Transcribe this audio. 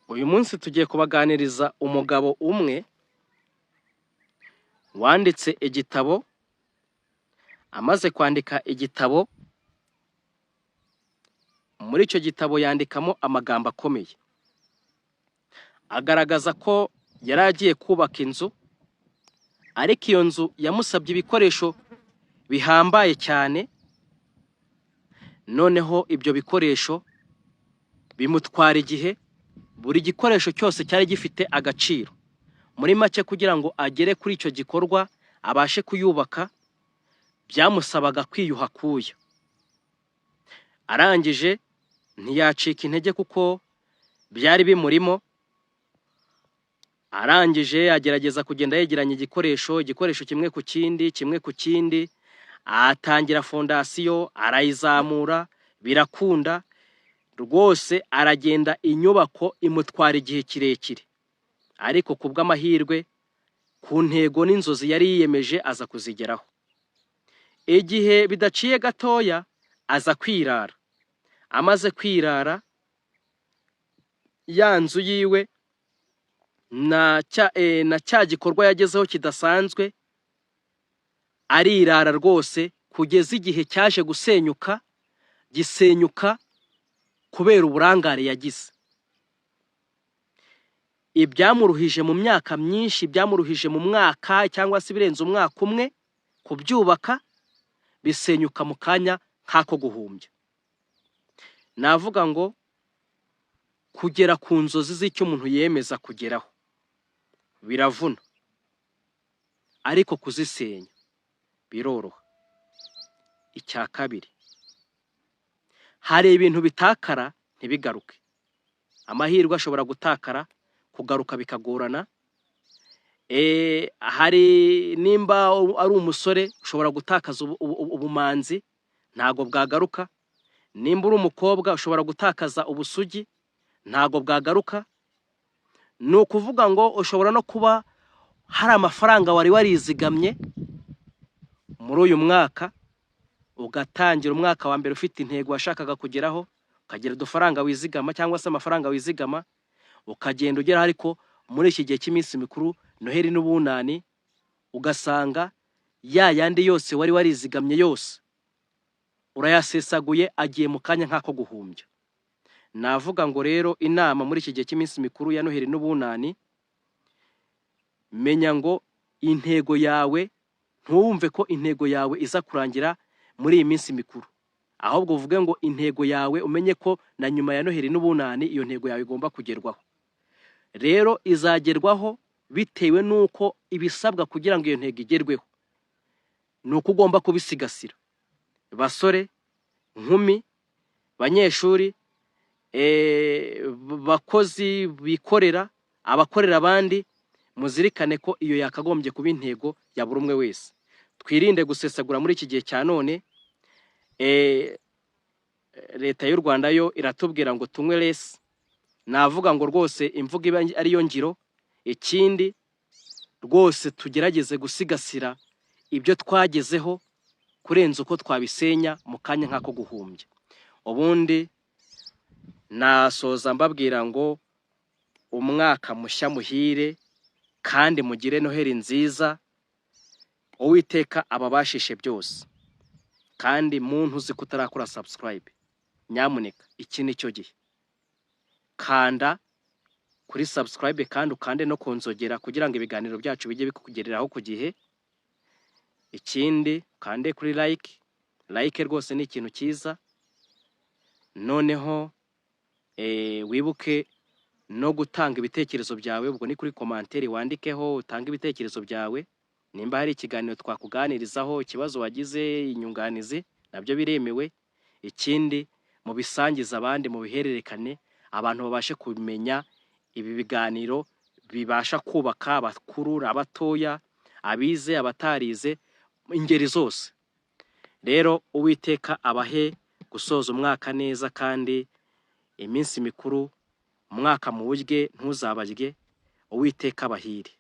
Uyu munsi tugiye kubaganiriza umugabo umwe wanditse igitabo, amaze kwandika igitabo, muri icyo gitabo yandikamo amagambo akomeye, agaragaza ko yari agiye kubaka inzu, ariko iyo nzu yamusabye ibikoresho bihambaye cyane, noneho ibyo bikoresho bimutwara igihe, buri gikoresho cyose cyari gifite agaciro. Muri make kugira ngo agere kuri icyo gikorwa abashe kuyubaka, byamusabaga kwiyuha akuya. Arangije ntiyacika intege kuko byari bimurimo, arangije agerageza kugenda yegeranya igikoresho, igikoresho kimwe ku kindi, kimwe ku kindi, atangira fondasiyo arayizamura birakunda, rwose aragenda inyubako imutwara igihe kirekire, ariko ku bw'amahirwe ku ntego n'inzozi yari yiyemeje aza kuzigeraho. Igihe bidaciye gatoya aza kwirara, amaze kwirara ya nzu yiwe na cya gikorwa yagezeho kidasanzwe, arirara rwose kugeza igihe cyaje gusenyuka, gisenyuka kubera uburangare yagize. Ibyamuruhije mu myaka myinshi, ibyamuruhije mu mwaka cyangwa se ibirenze umwaka umwe kubyubaka, bisenyuka mu kanya nk'ako guhumbya. Navuga ngo kugera ku nzozi z'icyo umuntu yiyemeza kugeraho biravuna, ariko kuzisenya biroroha. Icya kabiri, hari ibintu bitakara ntibigaruke. Amahirwe ashobora gutakara, kugaruka bikagorana. Hari nimba ari umusore ushobora gutakaza ubumanzi, ntago bwagaruka. Nimba uri umukobwa ushobora gutakaza ubusugi, ntago bwagaruka. Ni ukuvuga ngo ushobora no kuba hari amafaranga wari warizigamye muri uyu mwaka, ugatangira umwaka wa mbere ufite intego washakaga kugeraho, ukagira udufaranga wizigama cyangwa se amafaranga wizigama, ukagenda ugeraho, ariko muri iki gihe cy'iminsi mikuru, Noheli n'Ubunani, ugasanga ya yandi yose wari warizigamye yose urayasesaguye, agiye mu kanya nk'ako guhumbya. Navuga ngo rero inama muri iki gihe cy'iminsi mikuru ya Noheli n'Ubunani, menya ngo intego yawe, ntuwumve ko intego yawe iza kurangira muri iyi minsi mikuru, ahubwo uvuge ngo intego yawe umenye ko na nyuma ya Noheli n'Ubunani iyo ntego yawe igomba kugerwaho. Rero izagerwaho bitewe n'uko ibisabwa kugira ngo iyo ntego igerweho ni uko ugomba kubisigasira. Basore, nkumi, banyeshuri, bakozi bikorera, abakorera abandi, muzirikane ko iyo yakagombye kuba intego ya buri umwe wese. Twirinde gusesagura muri iki gihe cya none. Leta y'u Rwanda yo iratubwira ngo tunywe less. Navuga ngo rwose imvugo iba ariyo ngiro. Ikindi rwose tugerageze gusigasira ibyo twagezeho kurenza uko twabisenya mu kanya nk'ako guhumbya. Ubundi nasoza mbabwira ngo umwaka mushya muhire kandi mugire Noheli nziza, Uwiteka ababashishe byose. Kandi muntu uzi ko utarakora subscribe, nyamuneka iki ni cyo gihe, kanda kuri subscribe kandi ukande no ku nzogera kugira ngo ibiganiro byacu bijye bikugereraho ku gihe. Ikindi ukande kuri like, like rwose ni ikintu cyiza. Noneho wibuke no gutanga ibitekerezo byawe, ubwo ni kuri commentaire, wandikeho utange ibitekerezo byawe. Nimba hari ikiganiro twakuganirizaho, ikibazo wagize, inyunganizi, nabyo biremewe. Ikindi mubisangize abandi, mubihererekane, abantu babashe kumenya ibi biganiro bibasha kubaka abakuru, abatoya, abize, abatarize, ingeri zose. Rero Uwiteka abahe gusoza umwaka neza, kandi iminsi mikuru umwaka muwurye ntuzabarye. Uwiteka abahire.